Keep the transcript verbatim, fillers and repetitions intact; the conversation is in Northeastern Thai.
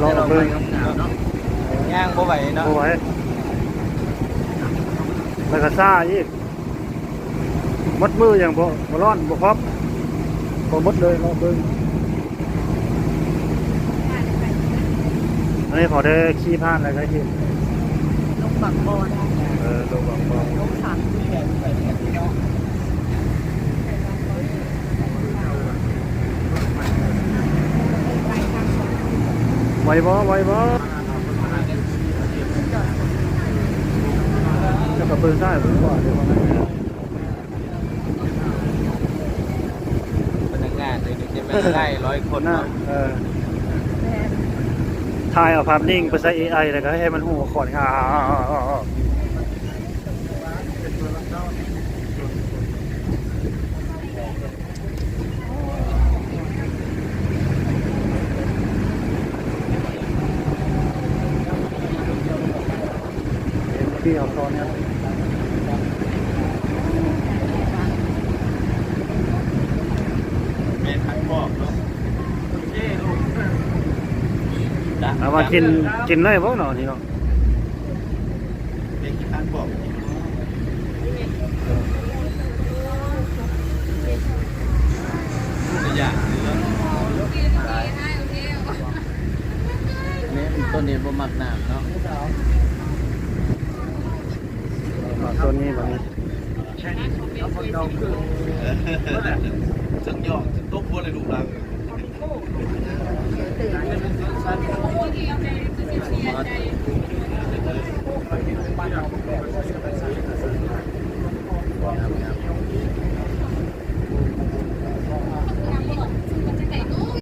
ลองเบิ่ง ย่างบ่ไหวเนาะ บ่ไหวแล้วก็ซ่าอีก หมดมืออย่างบ่บ่ร้อนบ่พอบบ่หมดเลยลองเบิ่ง อันนี้ขอได้ขี่ผ่านแล้วก็เห็น ลงบักบอน เออลงบางบอน ลงสามสี่แบบแบบเนาะ ไหวบ่ไหวบ่แล้วก็เบิ่งซ้ายเบิ่งขวาเดี๋ยวว่าไง พนักงานเลยจะไม่ได้ร้อยคน นะ เนาะ เออถ่ายเอาภาพนิ่งไปใส่ เอไอ แล้วก็ให้มันหัวขอนงา ที่เอาตอนเนี้ย แม่ทักบอกเนาะ เอามากินกินได้บ่เนาะนี่เนาะ แม่ทักบอกตัวอย่างเนาะ นี่ต้นนี้บ่มักน้ำเนาะ อ่าต้นนี้บัดนี้ จังหยอกจังตบหัวเลยลูกหลาน งามงาม